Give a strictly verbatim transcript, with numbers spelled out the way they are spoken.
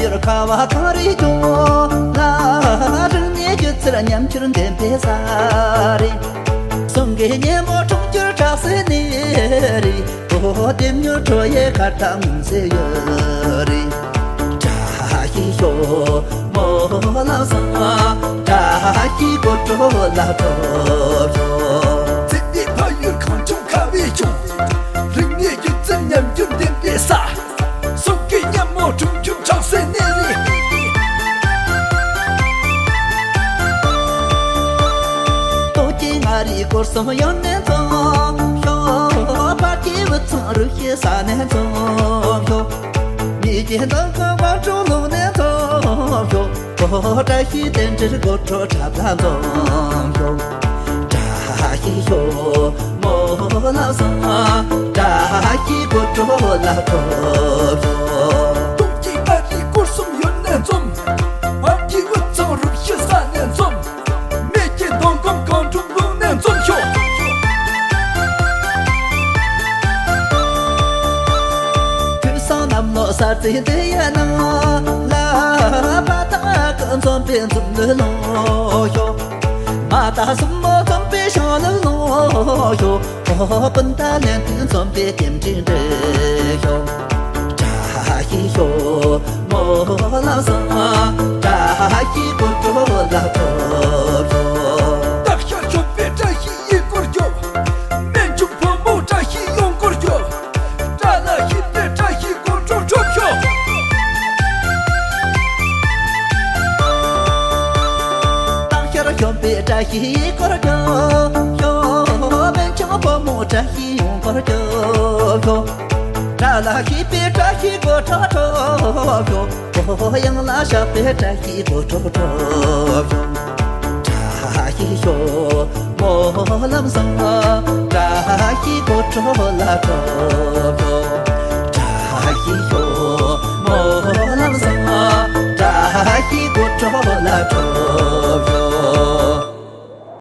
ཡུལ་ཁ་བ་གངས་རི་ལྗོངས་ལ། རིག་གནས་སྒྱུ་རྩལ་ཉམས་འགྱུར་ལྡན་པའི་ས་རེད། གསུང་གི་སྙན་མོ་འཁྲུངས་གྱུར་བྲག་སྲིན་ནས་རེད། ཨོ་ལྡེམ་མྱུར་ཁྲོ་ཡི་ཁ་བཏགས་ངོས་ཟིན་ཡོད་རེད། བཀྲ་ཤིས་ཤོག་སྨོན་ལམ་བཟང་། བཀྲ་ཤིས་གོ་ཁྲོ་ལ་ཁྲོ་ཤོག་ཚེ་འདིའི་ཕ་ཡུལ་གངས་ལྗོངས་ཁ་བའི་ལྗོངས། རིག་གནས་སྒྱུ་རྩལ་ཉམས་འགྱུར་ལྡན་པའི་ས། སྲོག་གི་སྙན་མོ་འཁྲུངས་གྱུར་བྲག་སྲིན་ནས་རེད། སྟོད་ཀྱི་མངའ་རིས་སྐོར་གསུམ་ཡུན་ནན་འཛོམས་ཤོག་བར་གྱི་དབུས་གཙང་རུ་བཞི་ས་ནས་འཛོམས་ཤོག་གཉིས་ཀྱི་མདོ་ཁམས་དབང་ཕྱུག་ལུང་ནས་འཛོམས་ཤོག་བཀྲ་ཤིས་རྟེན་འབྲེལ་དགོད་བྲོ་འཁྲབ་ལ་འཛོམས་ཤོག་བཀྲ་ཤིས་ཤོག་སྨོན་ལམ་བཟང་། བཀྲ་ཤིས་དགོད་བྲོ་ལ་ཁྲོ་ཤོག་སྟོད་ཀྱི་མངའ་རིས་སྐོར་གསུམ་ཡུན་ནན་འཛོམས། བར་གྱི་དབུས་གཙང་རུ་བཞི་ས་ནས་འཛོམས། སྨད་ཀྱི་མདོ་ཁམས་གངས་ཕྲུག་ལུང་ནས་འཛོམས་ཤོག་དུས་སང་གནམ་ལོ་གསར་ཚེས་འདི་ཡི་ནང་ལ། བ་དག་གི་འཛོམས་པའི་འཛོམས་ལུས་ལོངས་ཤོག་མ་དང་སྲིན་མོ་འཛོམས་པའི་ཞང་ལུས་ལོངས་ཤོག་སྤུན་ཟླ་ལྷན་དུ་འཛོམས་པའི་རྟེན་འབྲེལ་འགྲིག་ཤོག་བཀྲ་ཤིས་ཤོག་སྨོན་ལམ་བཟང་། བཀྲ་ཤིས་དགོད་བྲོ་ལ་ཁྲོ་ཤོག་སྟག་ཤར་ཞོགས་པའི་བཀྲ་ཤིས་ཡིད་སྐོར་ཤོག་སྨན་ལྗོངས་བུ་མོ་བཀྲ་ཤིས་ཡོང་སྐོར་ཤོག་བཀྲ་ལ་ཤིས་པའི་བཀྲ་ཤིས་དགོད་བྲོ་འཁྲབ་ཤོག་སྟག་ཤར་ཞོགས་པའི་བཀྲ་ཤིས་ཡིད་སྐོར་ཤོག་སྨན་ལྗོངས་བུ་མོ་བཀྲ་ཤིས་ཡོང་སྐོར་ཤོག་བཀྲ་ལ་ཤིས་པའི་བཀྲ་ཤིས་དགོད་བྲོ་འཁྲབ་ཤོག་ཡང་ལ་ཤ་པའི་བཀྲ་ཤིས་དགོད་བྲོ་འཁྲབ་ཤོག་བཀྲ་ཤིས་ཤོག་སྨོན་ལམ་བཟང་། བཀྲ་ཤིས་དགོད་བྲོ་ལ་འཁྲབ་ཤོག་བཀྲ་ཤིས་ཤོག་སྨོན་ལམ་བཟང་། བཀྲ་ཤིས་དགོད་བྲོ་ལ་འཁྲབ་ཤོག